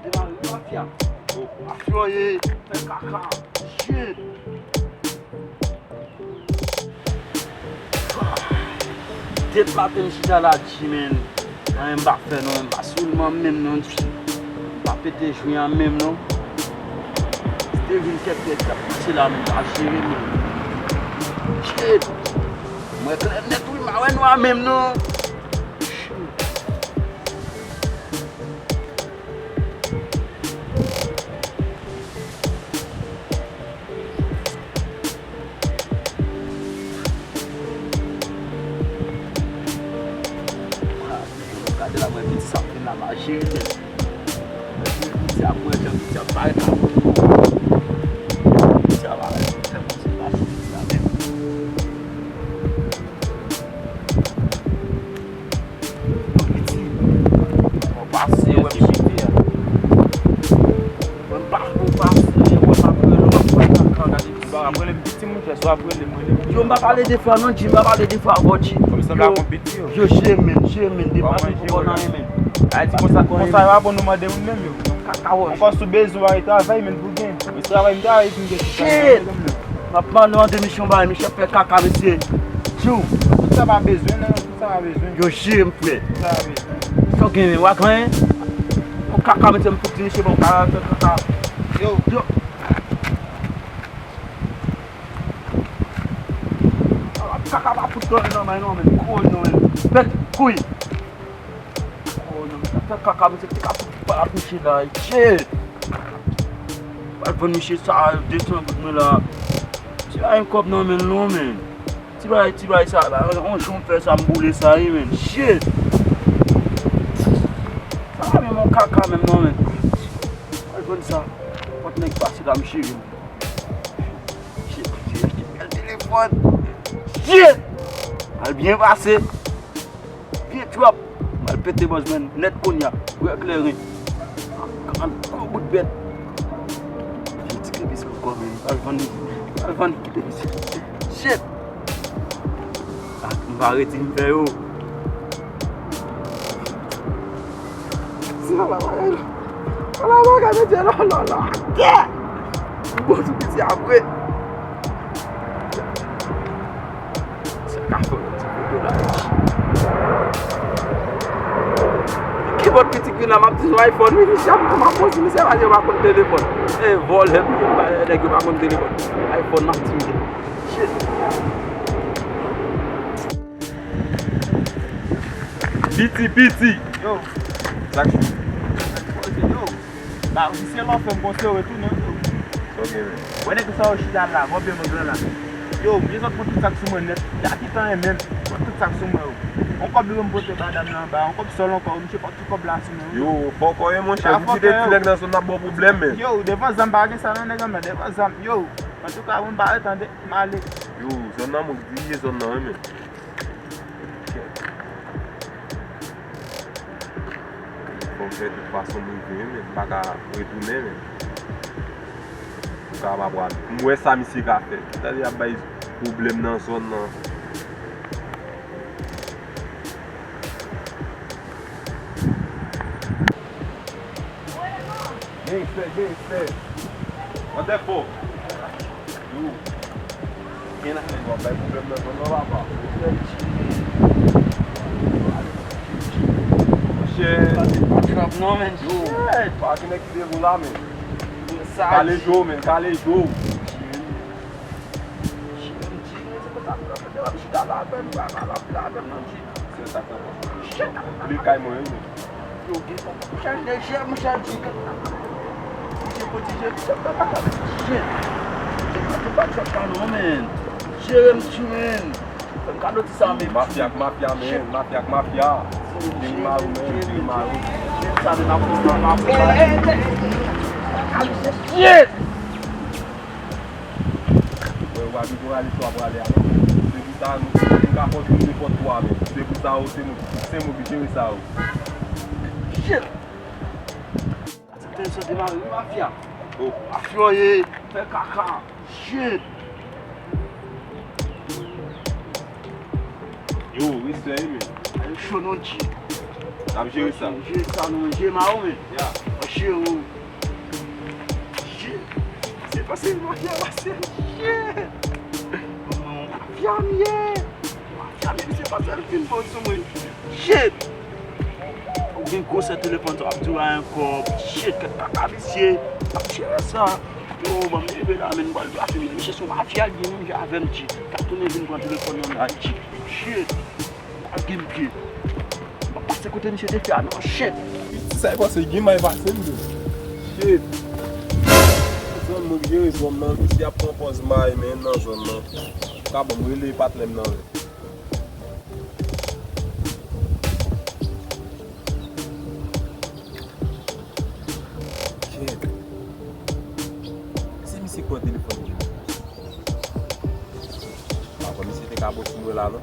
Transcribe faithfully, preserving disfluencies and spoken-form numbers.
Demare wi mafya. Mafya w ye, fè kaka. Shit. Dèt maten m chita la G, men. Anyen m pa fè non, men m pa sou l man menm non, G. M pa pete jwi an menm non. Te vin kèk nèg k ap pase la, men pa jere menm. Shit. M wè klè nèt wi, m pa wè nwa menm non. Gade la, mwen piti sa ap vin la mache wi. Mwen piti ap mwen jan piti ap parèt la. Piti ap parèt, fè kòmsi l pa sou piti la menm. Piti, ou pase, wè m chite a. Mwen pa pou pase, wè m ap rele w, ap pran nan kan, gade piti. Ap rele m piti, monchè, si w ap rele m, rele m. Yo, m pa pale de fwa non, G, m pa pale de fwa avè w, G. Kòm sa la kon piti, yo. Yo, jere m, men, jere m, men, depann pou bon nan men. Ayiti, konsa, konsa yo ap bon nou mande moun menm, yo. Kaka wòch. Ankò sou bezwen w al travay, men, pou gen. Mwen travay, m travay, pou m gen. Shit! M ap mande w an demisyon, bay, mesye ap fè kaka, mesye. Tchou. Tout sa pa bezwen, non, tout sa pa bezwen. Yo, jere m, frè. Tout sa pa bezwen. Sa w gen, men, w a gen? Yon kaka, mesye, m fout di mesye, bon, kaka, fè kaka. Yo. Yo. Kaka pa fout tande nan men non, men. Kouy non, men. Fè kouy. Oh non, men sa fè kaka, men se ti kaka pou pa ap misye la, shit. Pral vann misye sa, de san goud mwen la. Ti bagay kòb nan men l non, men. Ti bagay, ti bagay sa la, on jou m fè sa, m boule sa, wi, men. Shit. Sa pa menm on kaka menm non, men. Pral vann sa. Fòk nèg pase la, m chire m. Shit, shit, shit, bèl telefòn. Shit! Al byen pase. Byen twòp. M al pete bòz mwen nèt kounye a. Wè kleren. Gwo bout bèt. Yon ti krepis ankò, men. Al vann, al vann krepis. Shit! Ah, m pa redi m fè yo. Sa la bagay la. Sa la bagay, mesye, non, non, non. Atè! M bon sou piti apre. Sa ka fè yon ti foto la. Ki bòt pitit vin la, m ap di nou iPhone, wi, misye ap, m ap poze misye, pa di yo pa konn telefòn. E vòlè, m pa nèg yo pa konn telefòn. iPhone, m ap di misye. Shit. Piti, piti. Yo. Sa k yo. Ba, visye lò fè m konse yo retounen wi. Ok, men. Wè nèg sa yo chita la, vòpye mwen gran la. Yo, m bezwen pran tout sa k sou mwen nèt. Ya ki tan e menm. Pran tout sa k sou mwen yo. On kòb li pou m pote ba dam nan anba. On kòb sòl ankò. Misye pran tout kòb la sou mwen wi. Yo, fòkè yo, monchè. Ou kite ti nèg nan zòn nan ap ba w pwoblèm, men. Yo, devan zam pa gen sa non, nèg an, devan zam. Yo, antouka, mwen pa ret tande. M ale. Yo, zòn nan, mwen di, zòn nan, wi, men. Fò m fè tout fason m rive wi, men m pa ka retounen, men. M ka pa pral. M wè sa misye ka fè. Tande y ap bay pwoblèm nan zòn nan. Gangstè, gangstè. Mande fò. Yo. Gen la, men w ap bay pwoblèm nan zòn nan, papa. Monchè. Pa trap non, men. Yo. Pa gen nèg ki devan la, men. Kale jo, men. Kale jo. Chita la avè m, pa la avè m non, G. Sèl sa k nan pòch mwen. Li kay mwen wi, men. Yo, gen yon chèn de jè, monchè, di ke misye pwotije, misye pa kapab, shit. Misye pa, misye pa trap pa non, men. Jere m, G, men. Fè m kado ti sa, men. Mafya ak mafya, men. Mafya ak mafya. Jere m, G, men. Jere m, G, men. Jere m sa, men, m ap pran, m ap pran. Shit! Wè, w pa bezwen ale sa w ap prale a non. Se pou sa nou, nou ka fè w jwenn nenpòt twa, men. Se pou sa yo, se nou, se nou ki jere sa yo. Shit! Sa se te sou demare wi, mafya. Oh. Mafya w ye, fè kaka. Shit! Yo, respè wi, men. Ayo cho non, G. N ap jere sa. Jere sa non, men. Jere ma ou, men. Ya. Chero. Shit. Se pase mafya pase. Shit. Mafya m ye. Mafya m ye, se pase l fin bon sou mwen. Shit. Ou gen gwo sè telefòn sa w ap di w a yon kòb. Shit, kèk kaka visye. Ap jere sa. Yo, ban m leve la, men m pral fini. Misye se yon mafya l ye, menm jan avè m, G. K ap tounen vin pran telefòn nan la, G. Shit. Ap gen pye. M ap pase kote misye te fè a non, shit. Sa e panse gen may pase m tou. Shit. Zòn mwen ki jere zòn nan, misye ap pran pòz may men nan zòn nan. Ka bon, m rele patnè m nan. Shit. Se misye ki pran telefòn mwen. Papa, misye te ka bon sou mwen la non.